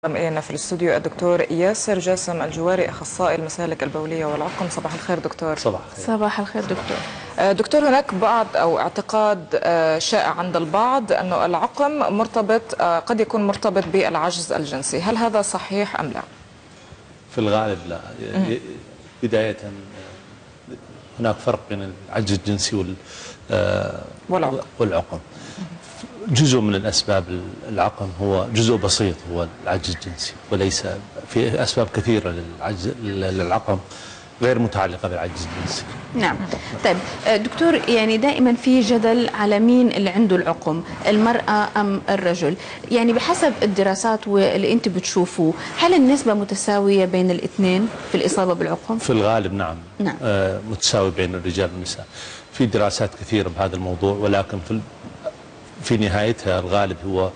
إلينا في الاستوديو الدكتور ياسر جاسم الجواري، أخصائي المسالك البولية والعقم. صباح الخير دكتور. صباح الخير. صباح الخير دكتور. دكتور، هناك بعض أو اعتقاد شائع عند البعض أن العقم مرتبط قد يكون مرتبط بالعجز الجنسي، هل هذا صحيح أم لا؟ في الغالب لا. بداية هناك فرق بين العجز الجنسي والعقم. جزء من الأسباب العقم هو جزء بسيط، هو العجز الجنسي، وليس في أسباب كثيرة للعجز للعقم غير متعلقة بالعجز الجنسي. نعم. طيب دكتور، يعني دائما في جدل على مين اللي عنده العقم، المرأة أم الرجل؟ يعني بحسب الدراسات واللي أنت بتشوفوه، هل النسبة متساوية بين الاثنين في الإصابة بالعقم؟ في الغالب نعم. نعم. متساوي بين الرجال والنساء. في دراسات كثيرة بهذا الموضوع، ولكن في نهايتها الغالب هو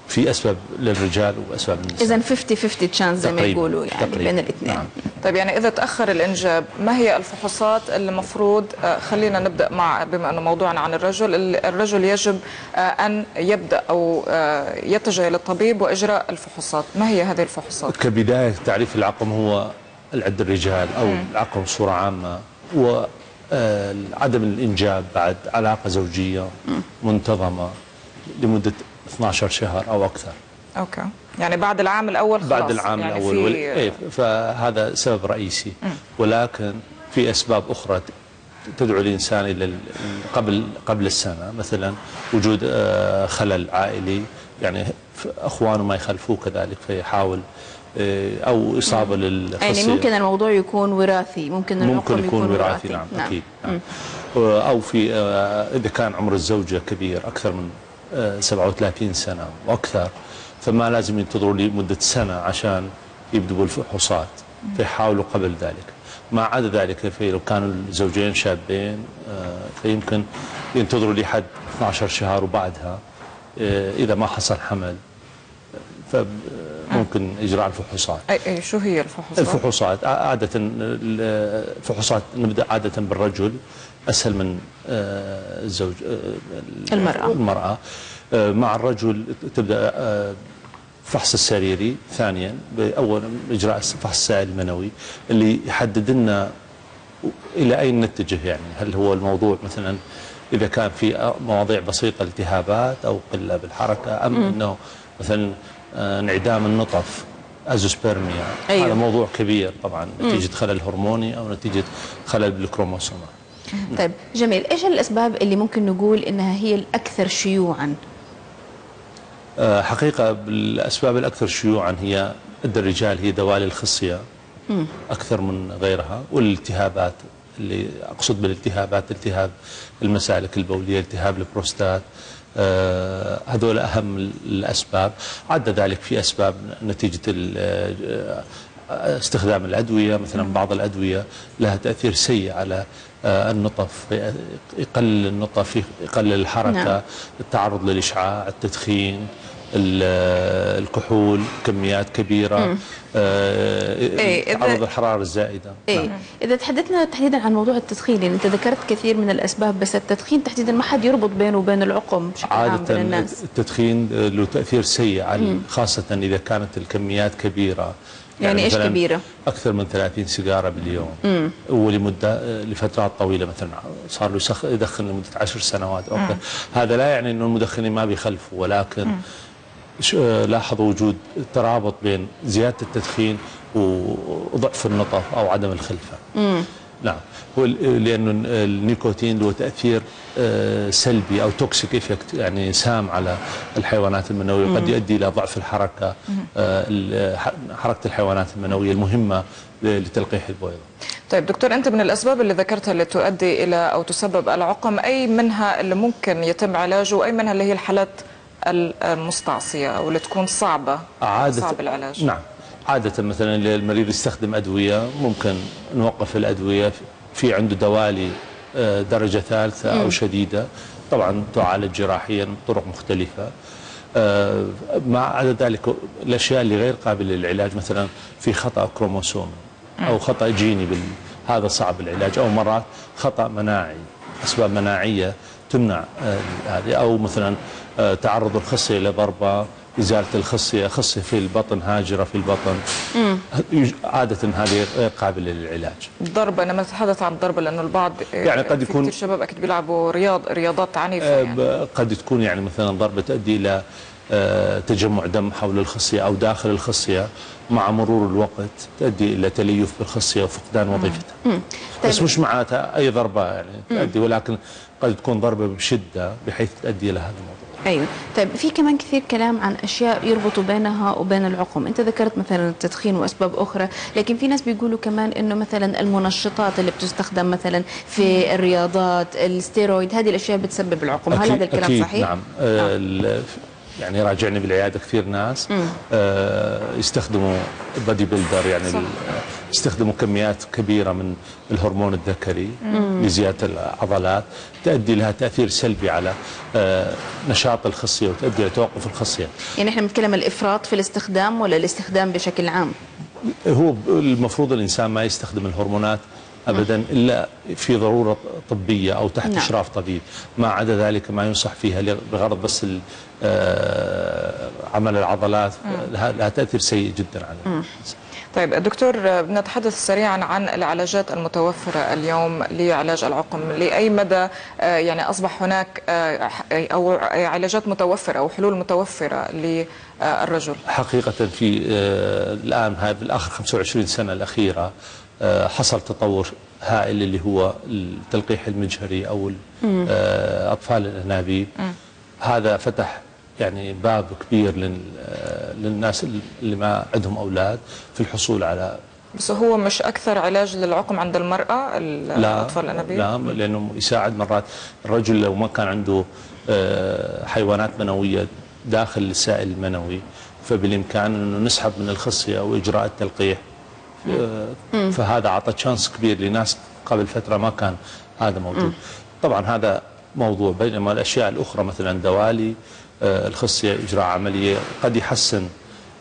في أسباب للرجال وأسباب للنساء. إذا 50-50 chance زي ما يقولوا، يعني تقريباً بين الاثنين. نعم. طيب يعني إذا تأخر الإنجاب، ما هي الفحوصات اللي المفروض، خلينا نبدأ مع بما أنه موضوعنا عن الرجل، الرجل يجب أن يبدأ أو يتجه للطبيب وإجراء الفحوصات، ما هي هذه الفحوصات؟ كبداية تعريف العقم هو عند الرجال أو العقم بصورة عامة وعدم الإنجاب بعد علاقة زوجية منتظمة لمدة 12 شهر أو أكثر. okay، يعني بعد العام الأول خلاص. بعد العام يعني الأول إيه، فهذا سبب رئيسي. ولكن في أسباب أخرى تدعو الإنسان إلى قبل السنة، مثلا وجود خلل عائلي، يعني أخوانه ما يخلفوه كذلك فيحاول، أو إصابة للخصية. يعني ممكن الموضوع يكون وراثي، ممكن العقم يكون وراثي. نعم. نعم. أكيد. نعم. أو في إذا كان عمر الزوجة كبير أكثر من 37 سنة وأكثر، فما لازم ينتظروا لمدة سنة عشان يبدوا بالفحوصات، فيحاولوا قبل ذلك. ما عدا ذلك لو كانوا الزوجين شابين فيمكن ينتظروا لحد 12 شهر، وبعدها إذا ما حصل حمل فممكن إجراء الفحوصات. أي شو هي الفحوصات؟ الفحوصات عادة، الفحوصات نبدأ عادة بالرجل، أسهل من الزوج المرأة. مع الرجل تبدأ فحص السريري، ثانيا أول إجراء فحص السائل المنوي اللي يحدد لنا إلى أين نتجه، يعني هل هو الموضوع مثلا إذا كان في مواضيع بسيطة التهابات أو قلة بالحركة، أم أنه مثلا انعدام النطف azoospermia. أيوه. هذا موضوع كبير طبعا، نتيجة خلل هرموني أو نتيجة خلل بالكروموسومات. طيب جميل، ايش الاسباب اللي ممكن نقول انها هي الاكثر شيوعا؟ حقيقة الاسباب الاكثر شيوعا هي عند الرجال هي دوالي الخصيه اكثر من غيرها، والالتهابات، اللي اقصد بالالتهابات التهاب المسالك البوليه، التهاب البروستات، هذول اهم الاسباب. عدا ذلك في اسباب نتيجة استخدام الأدوية، مثلا بعض الأدوية لها تأثير سيء على النطف، يقلل النطف، يقلل الحركة. نعم. التعرض للإشعاع، التدخين، الكحول كميات كبيرة، تعرض الحرارة الزائدة. إيه. نعم. إذا تحدثنا تحديدا عن موضوع التدخين، يعني أنت ذكرت كثير من الأسباب، بس التدخين تحديدا ما حد يربط بينه وبين العقم بشكل عام بين الناس. التدخين له تأثير سيء على، خاصة إذا كانت الكميات كبيرة. يعني ايش كبيرة؟ أكثر من 30 سيجارة باليوم، ولمدة لفترات طويلة، مثلا صار له يدخن لمدة 10 سنوات أو أكثر. هذا لا يعني أنه المدخنين ما بيخلفوا، ولكن لاحظوا وجود ترابط بين زيادة التدخين وضعف النطف أو عدم الخلفة. نعم، هو لأنه النيكوتين له تأثير سلبي أو toxic effect، يعني سام على الحيوانات المنوية، قد يؤدي إلى ضعف الحركة، حركة الحيوانات المنوية المهمة لتلقيح البويضة. طيب دكتور، أنت من الأسباب اللي ذكرتها اللي تؤدي إلى أو تسبب العقم، أي منها اللي ممكن يتم علاجه، وأي منها اللي هي الحالات المستعصية أو اللي تكون صعبة، صعب العلاج؟ نعم، عادة مثلا المريض يستخدم أدوية، ممكن نوقف الأدوية، في عنده دوالي درجة ثالثة أو شديدة، طبعا تعالج جراحيا بطرق مختلفة. مع عدا ذلك الأشياء اللي غير قابلة للعلاج، مثلا في خطأ كروموسومي أو خطأ جيني، هذا صعب العلاج، أو مرات خطأ مناعي، أسباب مناعية تمنع هذه، أو مثلا تعرض الخصية لضربة ازالة الخصيه، خصيه في البطن، هاجره في البطن، عادة هذه غير قابله للعلاج. الضرب، انا نتحدث عن الضرب لانه البعض يعني قد يكون كثير شباب اكيد بيلعبوا رياضات عنيفة يعني. قد تكون يعني مثلا ضربه تؤدي الى تجمع دم حول الخصيه او داخل الخصيه، مع مرور الوقت تؤدي الى تليف بالخصيه وفقدان وظيفتها. طيب. بس مش معناتها اي ضربه يعني تؤدي، ولكن قد تكون ضربه بشده بحيث تؤدي الى هذا الموضوع. ايوه. طيب في كمان كثير كلام عن اشياء يربطوا بينها وبين العقم، انت ذكرت مثلا التدخين واسباب اخرى، لكن في ناس بيقولوا كمان انه مثلا المنشطات اللي بتستخدم مثلا في الرياضات، الستيرويد، هذه الاشياء بتسبب العقم، هل هذا الكلام أكيد صحيح؟ نعم. يعني راجعني بالعيادة كثير ناس يستخدموا body builder، يعني يستخدموا كميات كبيرة من الهرمون الذكري لزيادة العضلات، تؤدي لها تاثير سلبي على نشاط الخصيه وتؤدي الى توقف الخصيه. يعني احنا بنتكلم الافراط في الاستخدام ولا الاستخدام بشكل عام؟ هو المفروض الانسان ما يستخدم الهرمونات ابدا الا في ضرورة طبية او تحت اشراف طبيب، ما عدا ذلك ما ينصح فيها بغرض بس عمل العضلات، لها تاثير سيء جدا على الانسان. طيب دكتور، نتحدث سريعا عن العلاجات المتوفرة اليوم لعلاج العقم، لأي مدى يعني أصبح هناك أو علاجات متوفرة أو حلول متوفرة للرجل؟ حقيقة في الآن هذا بالآخر 25 سنة الأخيرة حصل تطور هائل اللي هو التلقيح المجهري أو أطفال الأنابيب. هذا فتح يعني باب كبير للناس اللي ما عندهم أولاد في الحصول على. بس هو مش أكثر علاج للعقم عند المرأة الأطفال الأنابيب؟ لا، لأنه يساعد مرات الرجل لو ما كان عنده حيوانات منوية داخل السائل المنوي، فبالإمكان أنه نسحب من الخصية أو إجراء التلقيح. فهذا أعطى chance كبير لناس قبل فترة ما كان هذا موجود. طبعا هذا موضوع، بينما الأشياء الأخرى مثلا دوالي الخصية، إجراء عملية قد يحسن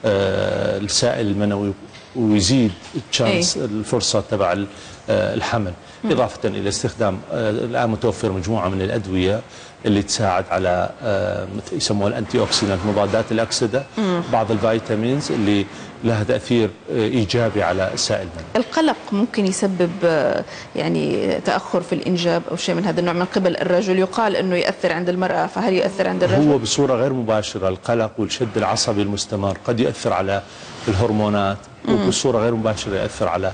السائل المنوي ويزيد chance الفرصة تبع الحمل. إضافة إلى استخدام الآن متوفر مجموعة من الأدوية اللي تساعد على يسموها ال antioxidant، مضادات الأكسدة، بعض ال vitamins اللي لها تأثير إيجابي على السائل المنوي. القلق ممكن يسبب يعني تأخر في الإنجاب أو شيء من هذا النوع من قبل الرجل، يقال أنه يؤثر عند المرأة، فهل يؤثر عند الرجل؟ هو بصورة غير مباشرة القلق والشد العصبي المستمر قد يؤثر على الهرمونات، وبصورة غير مباشرة يؤثر على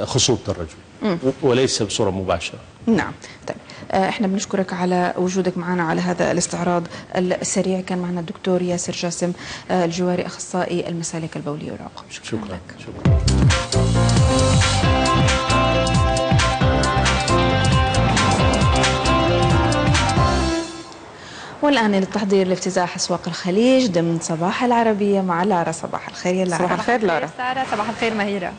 خصوبة الرجل، وليس بصورة مباشرة. نعم. طيب احنا بنشكرك على وجودك معنا على هذا الاستعراض السريع. كان معنا الدكتور ياسر جاسم الجواري، اخصائي المسالك البوليه والعقم. شكرا لك. شكرا. والآن للتحضير لافتتاح أسواق الخليج ضمن صباح العربية مع لارا. صباح الخير يا لارا. صباح الخير لارا. سارة، صباح الخير مهيرة.